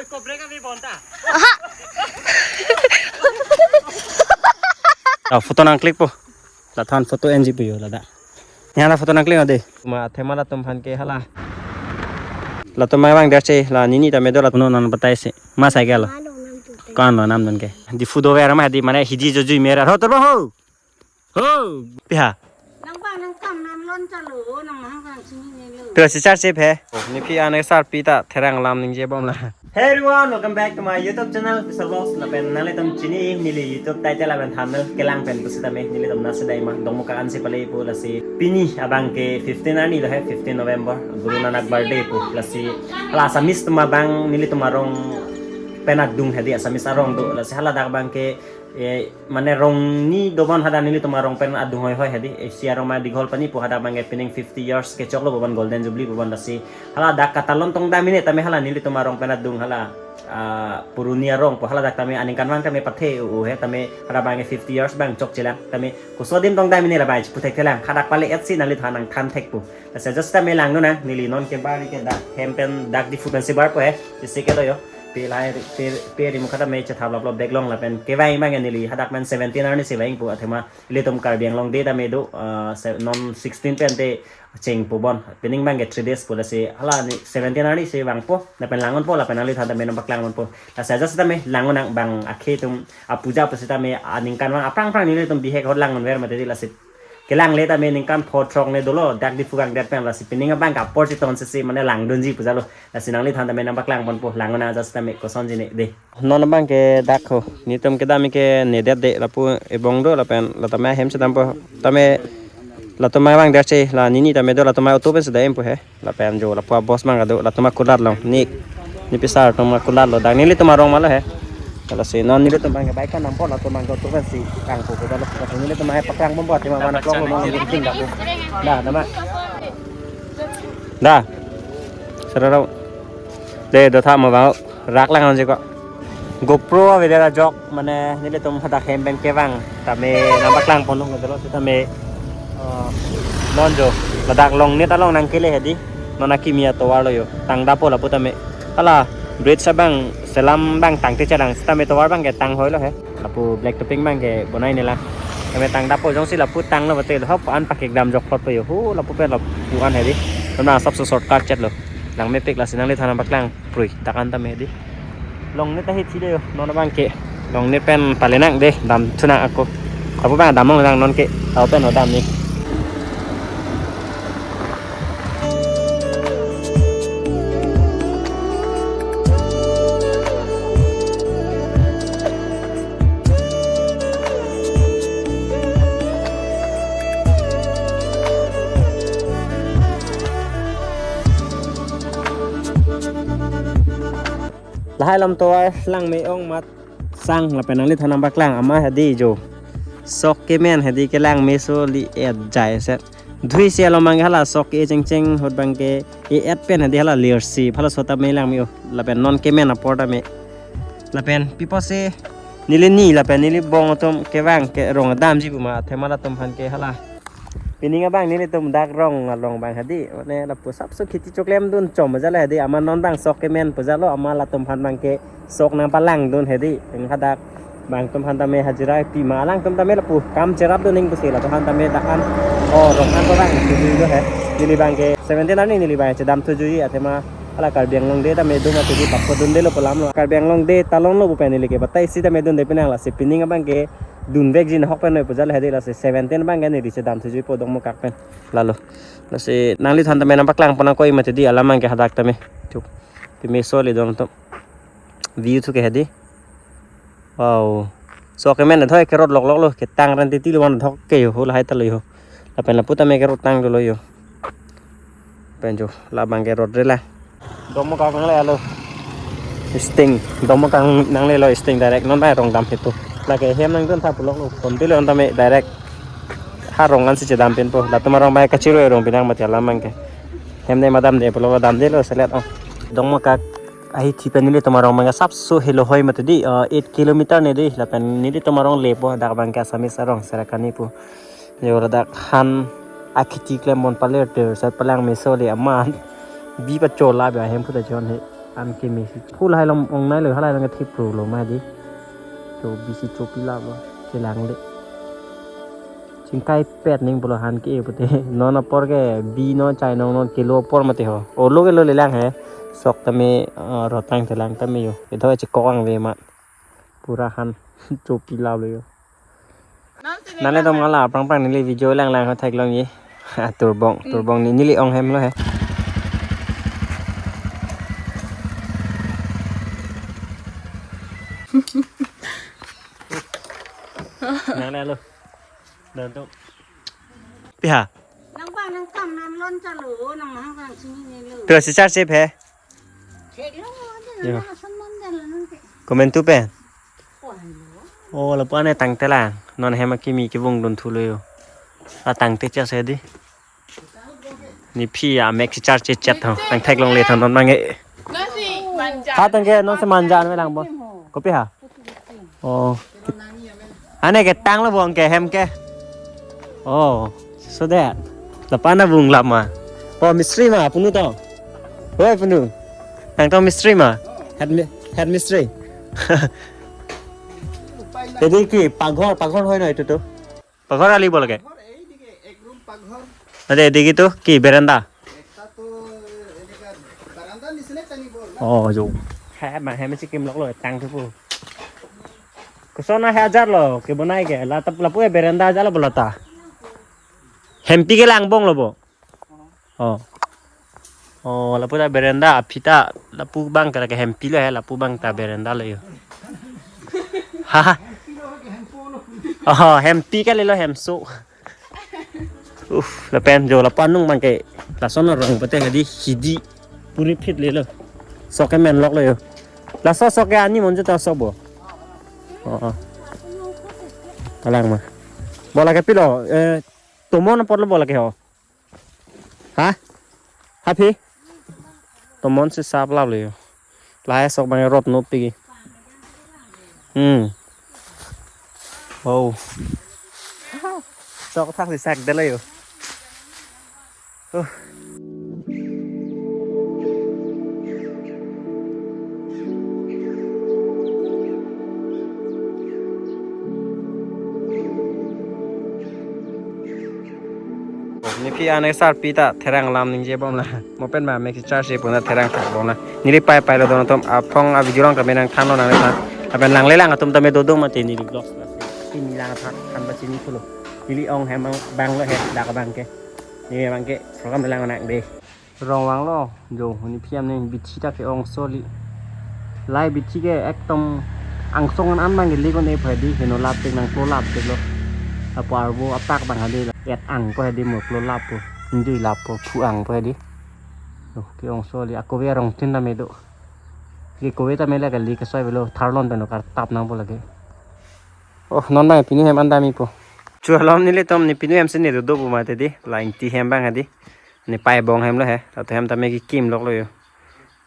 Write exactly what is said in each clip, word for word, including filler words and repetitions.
Aha. Ah, photo nang click po. Lathan photo N G P yo lada. Yang la photo nang click ade. Ma thema latum aphan ke hala. Latum mai vang der che la nini ta medo latum non batai se. Ma cycle lo. Kan lo nam dun ke. Diphu dover ma di mane hidi jojui mera. Ho, terba ho. Ho, piha. Nang bang nang kam nang lon chalo, nang mahang kang sini ne lo. Pira si charge phe. Oh, ne phi ane sarpi ta therang lam ningje bom la. Hey everyone, welcome back to my YouTube channel, Vishal Vlogs. Lapen nanglitum chini neli YouTube title lapen thumbnail kelang pen pusitame nelitum nasi daima Dongmukak ansi pale pu lasi pini abang ke fifteen arni lo he, fifteen November, Guru Nanak birthday pu lasi hala Assamese atum abang nelitum arong pen adung hedi, Assamese arong do lasi hala dak abang ke eh, mane rong ni dobon hadak nelitum arong pen adung hoi hoi hedi. Eh, si arong ma dighol pani pu hadak abang ke pining fifty years kechoklo bobon, Golden Jubilee bobon lasi. Hala dak katalon tong dam mene tame hala nelitum arong pen adung hala, ah, puruni arong pu hala dak tame aningkanvang tame pathe u he tame hala abang ke fifty years abang chokchelang tame koso adim tong dam mene la bai puthek thelang hadak pale et si nangliphan nang than thek pu. Asa just tame langnon nang neli non ke bari ke dak hem pen dak Diphu pen si bar po he. Isi ke do yo. Pe lahai pe, pe rimukha tame chethap lap lap bag long lapen kevang abang neli hadak pen seventeen arni si vang pu athema ilitum Karbi Anglong Day tame do, ah, se-, non sixteen pen te cheng pu bon. Pining abang ke three days pu lasi hala ni seventeen arni si vang po lapen langon po lapen nangli than tame nang paklang mon po. Lasi ajat sitame langon nang bang akhe atum apuja pusitame aningkanvang aphrang aphrang nelitum bihek hot langon ver mate di lasi kelang le tame ningkan pho throk ne dolo dak Diphu gang det pen lasi pining abang ke apor chiton si si mane langdunji puja lo. Lasi nangli than tame nang paklang pon po langon ajat sitame kosonji ne de. Non abang ke dak ho. Netum kedam ke nedet de lapu ebong do lapen latum ahem chedam po. Tame latum abang der che la nini tame do latum auto pen si dam po he. Lapen jo lapu boss abang do latum akulat long. Ni ni pisar atum akulat lo. Dak nelitum arong ma lo he. Lasi non nelitum abang ke bike kan nampo latum abang auto pen si kang po ko lo. Lasi nelitum ai paklang pon po athema mana klong lo non nelitum dak po. Dah, nama. Dah. Sararau. De, do tha mo bang. Rak lang anji ko. GoPro video ajok mane nelitum hadak hem pen kevang tame nang paklang pon nung dolo sitame, eh, non jo ladak Longnit along nang kele hedi non akimi atovar lo yo tang dapo lapu tame hala bridge abang selam abang tangte chalang sitame tovar abang ke tang hoi lo he. Lapu black topping abang ke bonai nela. Tame tang dapo jongsi lapu tang lo bate hop an pakek dam jok phot po yo. Hu lapu pen lapu an hedi. Tama sab so shortcut chet lo. Lang mepik lasi nangli than nang paklang prui dak an tame hedi. Longnit ahi thi de yo. Non abang ke Longnit pen pale nang de dam thu nang ako. Lapu abang dam nang non ke. Tau pen ho dam ni. Lahai lam tovar lang me ong mat sang lapen nangli than nang paklang ama hedi jo. Sok kemen hedi kelang me so li et jai set. Dhui si along abang ke hala sok ke cheng cheng hot abang ke e et pen hedi hala lir si phala sota me lang me o. Lapen non kemen apor tame. Lapen pipo se neli ni lapen neli bong atum kevang ke rong damji pu ma athema latum aphan ke hala. Pining abang nelitum dak rong along abang hedi. Mane lapu sab so kheti choklem dun chom jala hedi. Ama non abang sok kemen pu jalo ama latum aphan abang ke sok nang palang dun hedi. Eng hadak bang atum aphan tame hajira pi ma alang atum tame lapu kam cherap dun ning pusi latum aphan tame dak an. Oh, rong an ko abang tuju lo he. Neli abang ke seventeen arni neli abang chedam tuju athema hala Karbi Anglong Day tame dum atu di papo dun de lo pu lam lo. Karbi Anglong Day talon lo pu pen neli ke batai sitame dun de penang lasi pining abang ke dun vekji nahok pen noi pu jala hedi lasi seventeen abang ke neli chedam tuju po Dongmukak pen. Lalo. Lasi nangli than tame nang paklang pon nang koi mati di alam abang ke hadak tame. Chuk. Pi meso le dong to. View thu ke hedi. Wow. Sok kemen thoi kerot lok lok lo ketang ran titi lo wan thok ke yo ho lahai ta lo yo. Lapen lapu tame kerot tang lo yo. Pen jo labang kerot re la. Dongmukak nang le alo. Sting. Dongmukak nang le lo sting direct non bai rong dam hetu. Lake hem nang dun tha pulok lo. Kon tilo tame direct. Ha rong an si chedam pen po. Latum arong bai kachiro rong pinang mati alam abang ke. Hem ne madam de pulok lo dam de lo selet ong. Dongmukak ahi thi pen nelitum arong abang ke sab so helo hoi mati di, eh, eight kilometer ne di lapen nelitum arong le po dak abang ke Assamese arong Serakani po. Jo ladak han akhiti klem mon palir ter sat palang meso le aman bi pachola ba hem phuta chon he. An keme si full hai long ong nai lo, halai long ke thip ro lo ma di. To bisi chopi lap lo, kelang le. Chingkai pet ning pulo han ke pute. Non apor ke bi non chai nong non kelo apor mate ho. Olo kelo le lang he. Sok tame, eh, rotang te lang tame yo. Ito chekok ang ve ma. Pura han chopi lap lo yo. Nale dom ngala aphrang phrang neli video lang lang ho thek long ye. Turbong, turbong ni neli ong hem lo he. Nang le alo. Dan tu. Piha. Nang bang nang kam nang lon chalo nang mahang kang sini ni lo. Tu si charge he. Thek lo, Yo. Nang asam man dan lo nang ke. Comment tu pen. Wah, lo. Oh, lapu ane tangte lang. Non hem akimi kevung dun thu lo yo. La tangte cha se di. Nephi a max charge chet ho. Nang thek long le thon non mange. Nasi manja. Ha tang ke non se manja me lang bo. Kopi ha? Oh. Ane ke tang lo bong ke hem ke. Oh, so that. Lapu ane vung lap ma. Oh, mistri ma punu to. Hoi punu. Nang to mistri ma. Head mi-, head mistri. Jadi ki paghor, paghor hoi na itu tu. Paghor ali bol ke? ঘর এইদিকে এক রুম পাকঘর, Ade, ede ki tu ki veranda. একটা তো এনেকা বারান্দা নিচিনা টানিব না? Oh, jo. He, ma hem si kim lok lo tang tu pu. Koson na he ajar lo, ke bonai ke. La tap lapu veranda ajar lo bola ta. Hempi ke lang bong lo bo. Oh. Oh, lapu ta veranda, aphi ta lapu bang kara ke hempi lo he, lapu bang ta veranda lo yo. Ha. Oh, hempi kali lo hemso. Uf, lapen jo lapu anung bang ke lason arong pate hadi hidi puri phit le lo. Sok ke men lok lo yo. Laso sok ke ani monjo ta sok bo. Oh, oh. Kalang ma. Bola ke pilo, eh, tomon apor lo bola ke ho. Ha? Haphi? Tomon si sap lap le yo. Lahai sok bang rot no pigi. Hmm. Wow. Sok thak si sak de le yo. Uh. Nephi ane sarpi ta therang lam ningje bom la. Mo pen ma mek charge puna therang thak bom la. Neli pai pai lo don atum aphong a video lang kami nang than lo nang than. Apen lang le lang atum tame dodong mati neli vlog. Sini lang than than ba sini pulo. Neli ong hem bang lo he dak bang ke. Neli bang ke program lang nang de. Rong vang lo, jo, huni phiam ne bithi ta ke-ong soli. Lai bithi ke ekdom angsong an an bang ke likon e phai di, heno lap tek nang klo lap tek lo. Apo arvo atak bang hadi la, et ang po hadi mo klo lap po, njui lap po, phu ang po hadi. Lo, ke-ong soli, akove arong tin tame do. Ke kove tame la kali ke soi velo, tharlon peno kar tap nang po lagi. Oh, non bang pinu hem an dami po. Chualom nelitum ne pinu hem sini do do pu mate di, la ingti hem bang hadi. Ne pai bong hem lo he, lato hem tame kekim lok lo yo.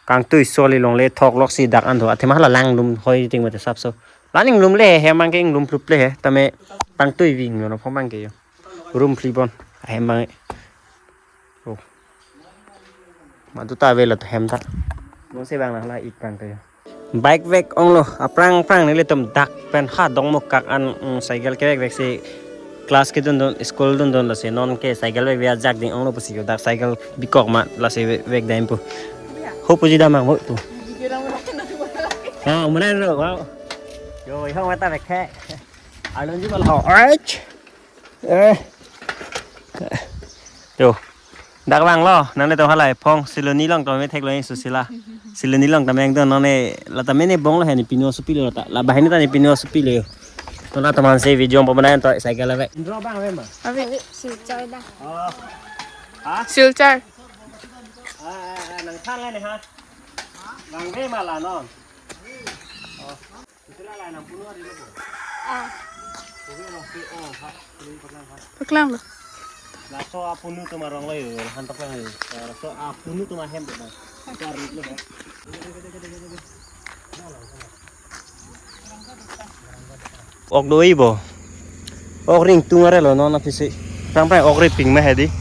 Kangtui soli longle thok lok si dak an tho. Athema hala lang lum hoi ting mate sapso. La ning lum le hem bang ke ing lum plup le he. Tame kangtui ving lo no phong bang ke yo. Room phli bon. Hem bang. Oh. Madu ta avelo to hem ta. Mo se bang nang la ik bang ke yo. Bike vek ong lo, aphrang phrang nelitum dak pen ha dongmukak an, mm, cycle kevek vek si class kedun dun, school dun dun lasi non ke cycle vek vek ajak ding ong lo pusi dak cycle bikok ma lasi vek, vek dam pu. Ho puji damang ho tu. Ah, mana lo, wow. Yo, ihong mata vek he. Alun ji bal ho. Arch. Eh. Yo. Dak lang lo, nanglitum halai phong Siloni long tame thek lo ni Susila. Siloni long tame ang don nonne la tame ne bong lo he ne pinu supi lo ta. La bahini ta ne pinu supi lo yo. To la teman se video pemanayan to cycle ave. Indro bang ave ma. Ave Silchar da. Oh. Ha? Silchar. Ah, ah, ah, nang than le ne ha. Bang ve ma la non. Oh. Ah. Paklang lo. Laso apunu tum arong lo yo, han paklang lo yo. Laso apunu tum ahem do bang. Itu arit lo bang. Ok do-i bo. Ok ring tung are lo non aphi si. Prang prang ok ri ping ma hedi.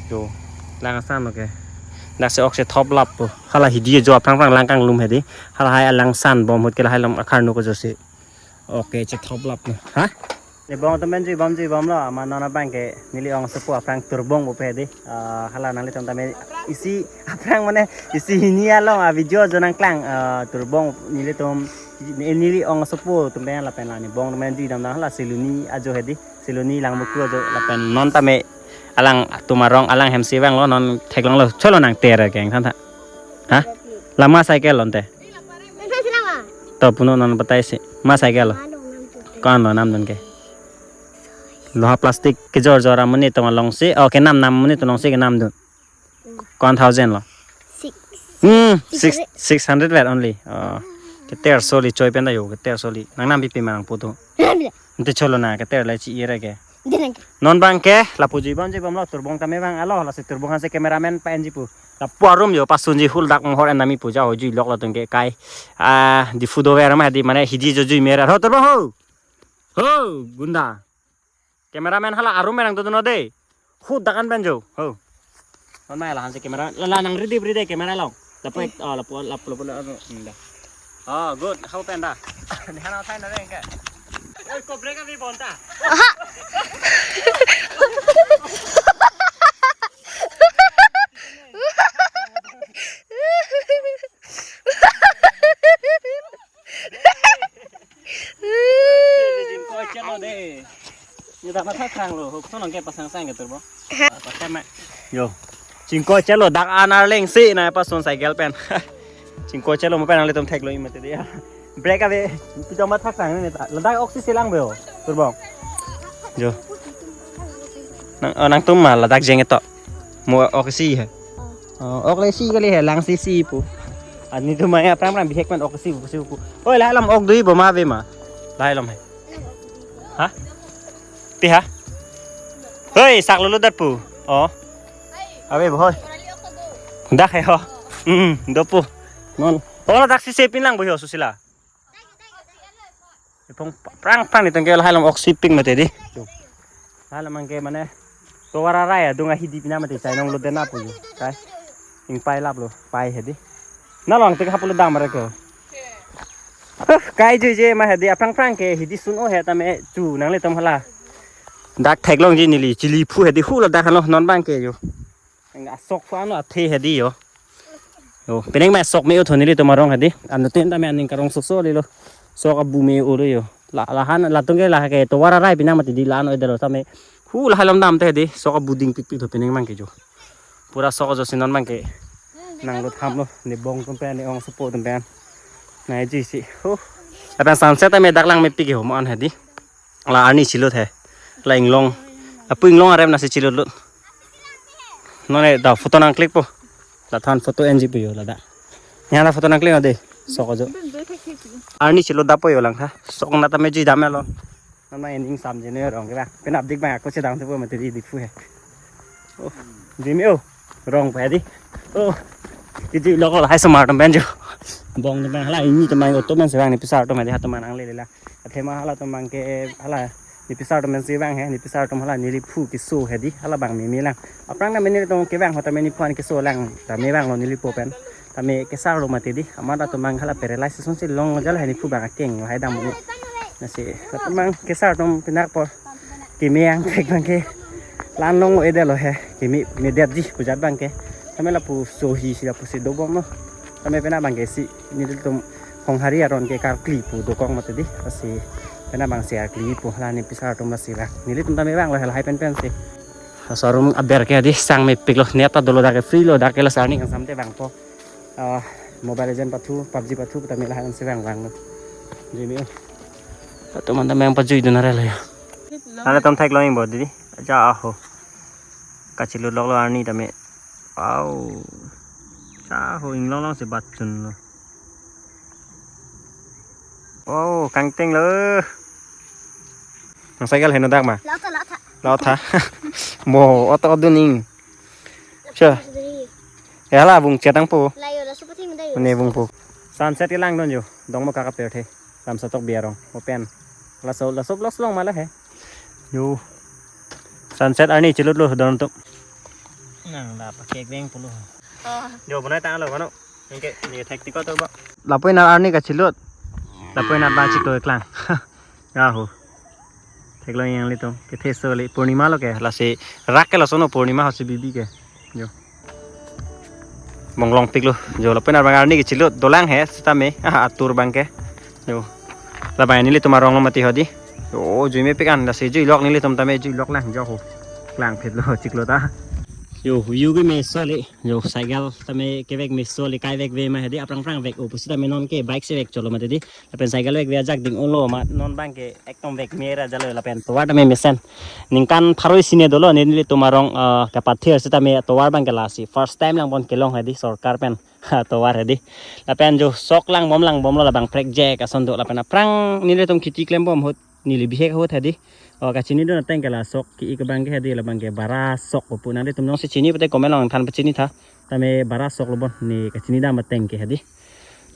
Yo. Lang asam lo ke. Dak si ok si thop lap po. Hala hidi ajo aphrang phrang lang kanglum hedi. Hala hai alang san bom ahut ke lahai along akharno ko jo si. Ok, si thop lap no. Ha? Nebong atum pen jui bom jui bom lo, amat non abang ke neli ong asopo aphrang turbong pupe hedi. Ah, hala nanglitum tame isi aphrang mane isi hini along a video jo nangklang, ah, turbong nelitum neli ong asopo atum pen lapen la nebong atum pen jui damdam hala Siloni ajo hedi. Siloni Langmuku ajo lapen non tame alang atum arong alang hem si vanglo non theklonglo cholo nang ter keng than tha. Ha? Lama cycle lonte. Pen pen silang ah. To puno non batai si. Ma cycle lo. Ano nang tu. Ko-an lo namdun ke? Loha plastic kejor jor amonit atum along si. Oh, kenam nam amonit atum along si kenamdun. Ko-an thousand lo? Six. Hmm, six, six hundred ver only. Oh. Keter soli choi pen da yo, keter soli. Nangnam pipi ma nangpo tu. Nang bilang. Ante cholo na keter le chi ire ke. Denang ke. Non abang ke, lapu jui bom jui bom lo, turbong tame vang alo, lasi turbong hanse cameraman pa-enji pu. Lapu arum jo pasunji hul dak mohor en nami puja ho jui lok latum ke kai. Ah, Diphu dover ma hedi mane hidi jo jui mera. Ho turbong ho. Ho, gunda. Cameraman hala arum merang tu no de. Hu dak an pen jo. Ho. Non mai la hanse camera. La la nang ready ready camera long. Lapu ek, oh, lapu lapu lapu lapu. Hmm, da. Oh, good. Ho pen da. Ni hana thai na reng ke. Oi, ko break abi bonta. Jingkoi chelo de. Ni ta matha khang lo, hok sonong ke pasang sang ke turbo. Ha. Pakai mek. Yo. Jingkoi chelo dak an arleng si na pason cycle pen. Jingkoi chelo mo pen nanglitum theklong mati dia. Break abi. Pita matha khang ni ta. Ladak oksi silang beo. Turbo. Yo. Nang, oh, nangtum ma ladak jeng eto. Mo oksi he. Oh, ok le si kali he, lang si si pu. Ani tu maya pram pram bihek pen ok si pu si pu. Oi, lahai along ok dui bom ave ma. Lahai along he. Ha? Pi ha? Hoi, sak lulu dat pu. Oh. Ave bo hoi. Dak he ho. Hmm, do pu. Non. Oh, dak si se pin lang bo ho Susila. Ipong prang prang ni tengke lahai along oksi ping mati di. Lahai along ke mane tovar arai adung ahidi pina mati chai nong lo dena pu. Kai. Ing pai lap lo, pai hedi. Na long tek haplo dam re ko. Huh, kai jui je ma hedi aphrang phrang ke hidi sun o he tame chu nanglitum hala. Dak theklongji neli chili phu hedi hu ladak hano non abang ke yo. Eng asok fu ano athe hedi yo. Yo, penang ma sok me-o tho nelitum arong hedi. Anu ten tame aning karong soso lilo. Sok abu me-o lo yo. La lahan latum ke la ke tovar arai pina mati di la-an o-edetlo tame. Hu lahai along damte hedi. Sok abu ding pikpik tho penang abang ke jo. Pura sok ajo si non abang ke. Nanglo thamlo. Nebong atum pen ne ong asopo atum pen. Nai ji si. Hu. Lapen sunset tame dak lang mepik ho mo an hedi. La arni chilut he. La inglong. Lapu inglong arem nasi chilut lut. None da photo nang click po. La than photo enji pu yo la da. Nya la photo nang click ade. Sok ajo. Arni chilut da po yo lang tha. Sok na tame ji dam lo. Nama ending sam je ne rong ke ba. Penap dik ba ko chedang te po mati di dik pu he. Oh, jui me-o. Rong pa di. Oh. Kiji lok lahai osomar atum pen jo. Bong atum pen hala ini atum pen auto pen si vang ne pisar atum pen di ha atum pen nangle le la. Athema hala atum pen ke hala ne pisar atum pen si vang he, ne pisar atum hala neli phu keso hedi, hala abang meme lang. Aphrang na mene atum kevang ho tame ne phu an keso lang, tame vanglo neli po pen. Tame kesar lo mati di, amat atum pen hala paralysis si longlo jala he ne phu abang akeng lahai dam ni. Nasi, atum pen kesar atum pinak por. Keme angthek abang ke. La-an long o-edetlo he. Keme medet di pu jat abang ke. Tame lapu sohi si lapu si dobom lo. Tame penap abang ke si nelitum Honghari aron ke karkli pu dokok mati di. Lasi penap abang si karkli pu la ne pisar atum lasi ba. Nelitum tame vanglo he lahai pen pen si. Showroom aber ke di sang mepik lo net ta dolo dak ke free lo dak ke la sarni kangsam te vangpo. Ah, Mobile Legend pathu, PUBG pathu, tame lahai si vang vanglo. Jui me-o. Atum anta meng pajui dun are lo ya. Nana tom thek lo ing bo di. Ja aho. Kachilut lok lo arni tame. Wow. Cha ho inglong long si bat chun lo. Wow, kangteng lo. Nang cycle heno dak ma? Lau tha, lau tha. Lau tha. Mo, auto dun ing. Sure. Dei. Ya la, bung chetang po. La yo, la supathi mendai yo. Ne bung po. Sunset kelang dun jo. Dong mo kaka per the. Lam satok biarong. Open. Laso, laso vlog long mala he. Yo. Sunset arni chilut lo don to. Nang la pakek veng pulo. Jo bonai tanglo kono. Oke, ni thek tiko to ba. Lapu-an arni kachelut. Lapu-an abang chiklo keklang. Yahu. Theklong nanglitum. Kethe soli Purnima lo ke. Lasi rak ke lason o Purnima hosi bibi ke. Jo. Bonglongpiklo. Jo lapu-an abang arni kachelut. Dolang he sitame. Ah, atur abang ke. Jo. Labang nelitum arong lo mati hedi. Jo, jui mepik an. Lasi juilok nelitum tame juilok lang jo ho. Klangphitlo chiklo ta. Jo, view ke meso le. Jo, cycle tame kevek meso le, kai vekve ma hedi, aphrang phrang vek-o pusi tame non ke bike si vek cholo mati hedi. Lapen cycle vekve ajak ding-olo ma non abang ke ekdom vekme ra jalo lapen tovar tame mesen. Ningkan pharo-isi ne dolo nelitum arong, ah, kapathir sitame tovar abang ke lasi first time lang pon kelong hedi sorkar pen. Ha, tovar hedi. Lapen jo sok langbom langbomlo labang prekjak ason do lapen aphrang nelitum kheti klembom ahut neli bihek ahut hedi. O kachinidun ateng ke la sok ke-ik abang ke hedi labang ke bara sok pu nanglitum jongsi chini pute comment along than pachini tha. Tame bara sok lo bon ne kachinidam ateng ke hedi.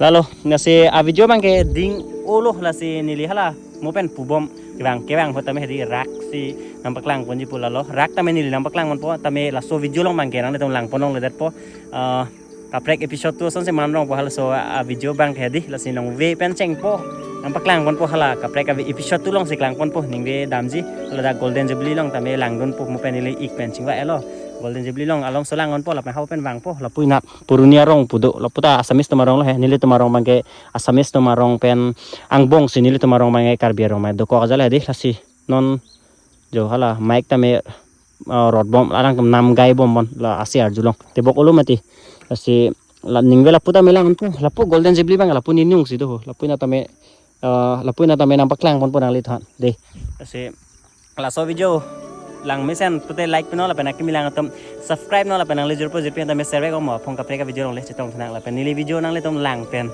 Lalo lasi a video abang ke ding-olo lasi neli hala mo pen pubom kevang kevang ahut tame hedi rak si nangpaklang ponji pu lalo. Rak tame neli nangpaklang ponpo tame laso video along abang ke nanglitum lang pon longledetpo. Ah, kaprek episode two asonsi man rongpo halaso a video abang ke hedi lasi nangve pen chengpo nangpaklang ponpo hala kaprek a episode two alongsi klang ponpo ningve damji hala dak Golden Jubilee along tame langdunpo mo pen neli ik pen chingvai-lo Golden Jubilee along alongso lang ponpo lapen hau pen vangpo lapu-an Puruni arong pu do lapu ta Assamese atum arong lo he nelitum arong abang ke Assamese atum arong pen angbong si nelitum arong abang ke Karbi arong ma dokok ajal hedi lasi non jo hala mic tame ah, rotbom arang nam gaibom bon la asi arjulong tebok-olo mati. Lasi la ningve lapu tame lang ponpo lapu Golden Jubilee abang lapu ninung si do ho lapu-an tame ah, lapu-an tame nangpaklang ponpo nangliphan dei. Lasi laso video lang mesen pute like pinon lapen akimi lang atum subscribe non lapen nangli jirpo jirpi tame share vek om aphrang kaprek a video along le chetong tha nang lapen neli video nanglitum lang pen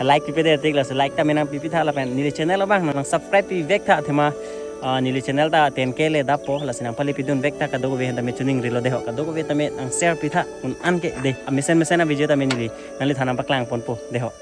like pipedet tik lasi like tame nangpipi tha lapen neli channel abang nang subscribe pivek tha athema ah, neli channel ta ten K le dappo lasi nangpale pidun vek tha kadokave tame chuning rilo dei ho kadokave tame nang share pi tha un an ke dei amesen mesen a video tame neli nangliphan nangpaklang ponpo dei ho.